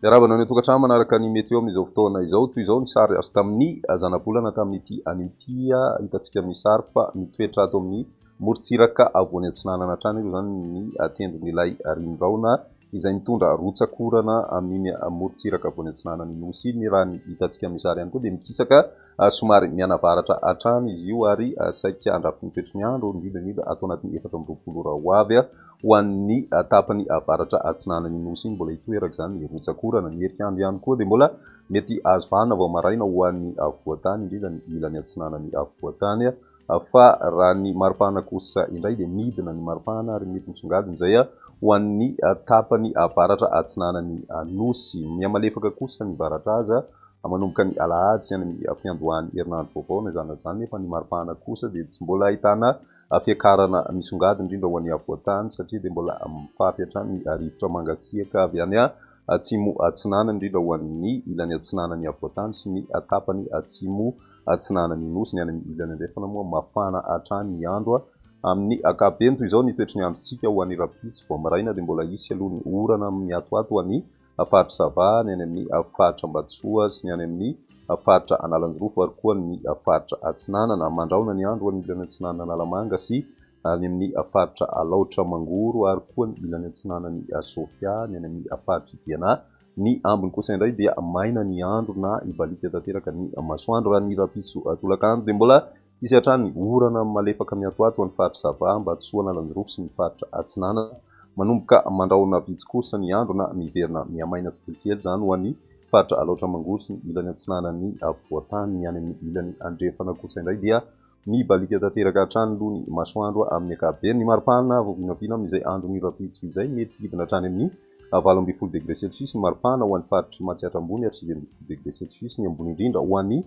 Miarahaba anao any an-tokantrano manaraka ny météo amin'izao fotoana izao. Toy izao ny sary azo tamin'ny zanabolana tamin'ity anio ity. Hitantsika amin'ny sary fa mitoetra ato amin'ny morontsiraka afovoany atsinanana hatrany aloha izany ny tendron'ilay rindraona izay mitondra rotsak'orana amin'iny morontsiraka afovoany atsinanan'ny Nosy iny. Raha ny hitantsika amin'ny sary ihany koa dia mikisaka somary mianavaratra hatrany izy io ary saika handrafitra ny toetry ny andro, indrindra indrindra ato anatin'ny 24 ora ho avy. Ho an'ny tapany avaratra atsinanan'ny Nosy iny, mbola hitohy araka izany ny rotsak'orana. Ny herik'andro ihany koa dia mbola mety azo vahana vao maraina ho an'ny afovoan-tany, indrindra ny ilany atsinanan'ny afovoan-tany. Fa raha ny maripana kosa indray dia midina ny maripana ary mety misongadina izay ho an'ny tapany avaratra atsinanan'ny Nosy. Mihamalefaka kosa ny varatra aza manomboka ny alahady sy any amin'ny fiandohan'ny herinandro vaovao. Na izany na izany nefa ny maripana kosa dia tsy mbola ahitana fiakarana misongadina indrindra ho an'ny afovoan-tany satria dia mbola mifafy hatrany ny rivotra mangatsiaka avy any atsimo atsinanana indrindra ho an'ny ilany atsinanan'ny afovoan-tany sy ny tapany atsimo atsinanan'ny Nosy. Ny any amin'ny ilany andrefana moa mafana hatrany ny andro. Amin'ny ankapobeny toy izao ny toetry ny androntsika ho an'ny rahampitso vao maraina dia mbola hisy aloha ny orana miatoato ho an'ny faritra Sava, ny any amin'ny faritra Ambatosoa sy ny any amin'ny faritra Analanjirofo ary koa ny faritra Atsinanana. Mandrahona ny andro ho an'ny ilany atsinanana Analamanga sy any amin'ny faritra Alaotra Mangoro ary koa ny ilany atsinanan'i Sofia, ny any amin'ny faritr'i Diana. Ny ambiny kosa indray dia maina ny andro na hibaliaka tanteraka ny masoandro. Raha ny rahampitso tolakandro dia mbola hisy hatrany orana malefaka miatoato ho an'ny faritra Sava, Ambatosoa, Analanjirofo sy ny faritra Atsinanana. Manomboka mandrahona vitsy kosa ny andro na miverina mihamaina tsikelikely izany ho an'ny faritra Alaotra Mangoro sy ny ilany atsinanan'ny afovoan-tany. Ny any amin'ny ilany andrefana kosa indray dia mibaliaka tanteraka hatrany aloha ny masoandro amin'ny ankapobeny. Ny maripana vao vinavina amin'izay andron'ny rahampitso izay mety hidina hatrany amin'ny 18 degré celsius ny maripana ho an'ny faritr'i Matsiatra Ambony ary 19 degré celsius ny ambony indrindra ho an'ny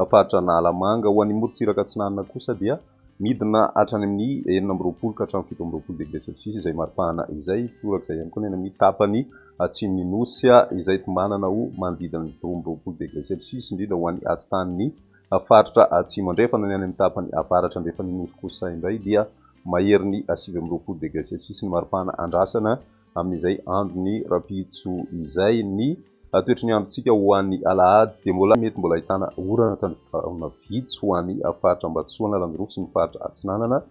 faritra Analamanga. Ho an'ny morontsiraka atsinanana kosa dia midina hatrany amin'ny 26 ka hatramin'ny 27 degré celsius izay maripana izay. Torak'izay ihany koa ny any amin'ny tapany atsimon'ny Nosy izay tombanana ho manodidina ny 22 degré celsius indrindra ho an'ny atitan'ny faritra atsimo andrefana. Ny any amin'ny tapany avaratra andrefan'ny Nosy kosa indray dia maherin'ny 29 degré celsius ny maripana andrasana amin'izay andron'ny rahampitso izay. Ny toetry ny androntsika ho an'ny alahady dia mbola mety mbola ahitana orana tandrify vitsy ho an'ny faritra Ambatosoa, Analanjirofo sy ny faritra Atsinanana.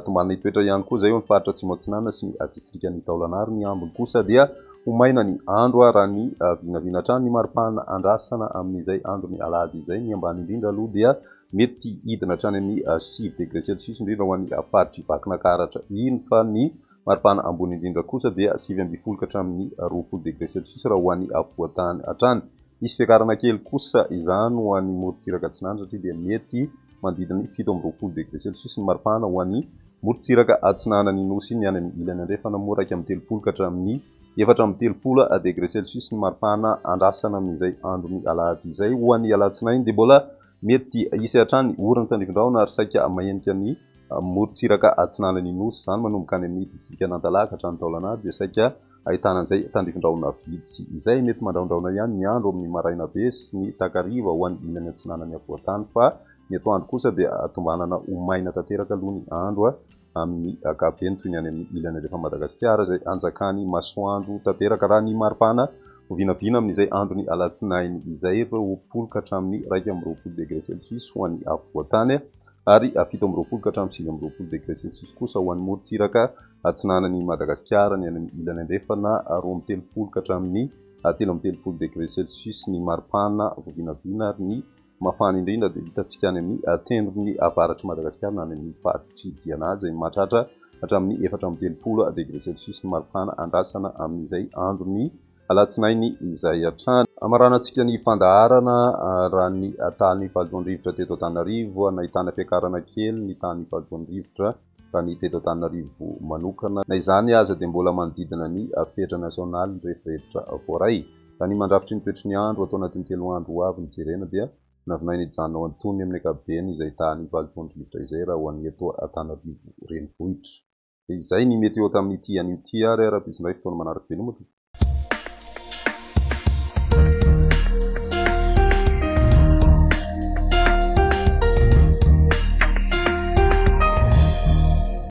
Tombanana hitoetra ihany koa izay eo amin'ny faritra Atsimo Atsinanana sy ny distrikan'i Taolagnaro. Ny ambiny kosa dia ho maina ny andro raha ny vinavina hatrany. Ny maripana andrasana amin'izay andron'ny alahady izay, ny ambany indrindra aloha dia mety hidina hatrany amin'ny 9 degré celsius indrindra ho an'ny faritr'i Vakinankaratra iny, fa ny maripana ambony indrindra kosa dia 19 ka hatramin'ny 20 degré celsius raha ho an'ny afovoan-tany hatrany. Hisy fiakarana kely kosa izany ho an'ny morontsiraka atsinanana satria dia mety manodidina ny 27 degré celsius ny maripana ho an'ny morontsiraka atsinanan'ny Nosy iny. Ny any amin'ny ilany andrefana moa 31 ka hatramin'ny 34 degré celsius ny maripana andrasana amin'izay andron'ny alahady izay. Ho an'ny alatsinainy dia mbola mety hisy hatrany orana tandrifin-drahona ary saika mahenika ny morontsiraka atsinanan'ny Nosy izany manomboka any amin'ny distrikan'Antalaha ka hatrany Taolagnaro dia saika ahitana an'izay tandrifin-drahona vitsy izay. Mety mandrahondrahona ihany ny andro amin'ny maraina be sy ny takariva ho an'ny ilany atsinanan'ny afovoan-tany, fa ny atoandro kosa dia tombanana ho maina tanteraka aloha ny andro amin'ny ankapobeny toy ny any amin'ny ilany andrefan'i Madagasikara izay anjakan'ny masoandro tanteraka. Raha ny maripana ho vinavina amin'izay andron'ny alatsinainy izay, 20 ka hatramin'ny 21 degré celsius ho an'ny afovoan-tany ary 27 ka hatramin'ny 29 degré celsius kosa ho an'ny morontsiraka atsinanan'i Madagasikara. Ny any amin'ny ilany andrefana, 32 ka hatramin'ny 33 degré celsius ny maripana voavinavina ary ny mafana indrindra dia hitantsika any amin'ny tendron'ny avaratr'i Madagasikara na any amin'ny faritr'i Diana izay mahatratra hatramin'ny 34 degré celsius ny maripana andrasana amin'izay andron'ny alatsinainy izay hatrany. Hamaranantsika ny fandaharana raha ny tahan'ny fahalotoan-drivotra teto Antananarivo, nahitana fiakarana kely ny tahan'ny fahalotoan-drivotra raha ny teto Antananarivo manokana. Na izany aza dia mbola manodidina ny fetra nasionaly ny refirefotra voaray. Raha ny mandrafitry ny toetry ny andro atao anatin'ny 3 andro ho avy no jerena dia vinavinaina hijanona ao antonony amin'ny ankapobeny izay tahan'ny fahalotoan-drivotra izay raha ho an'ny eto Antananarivo renivohitra. Dia izay ny météo tamin'ity anio ity ary rahampitso indray fotoana manaraka. Veloma tompoko.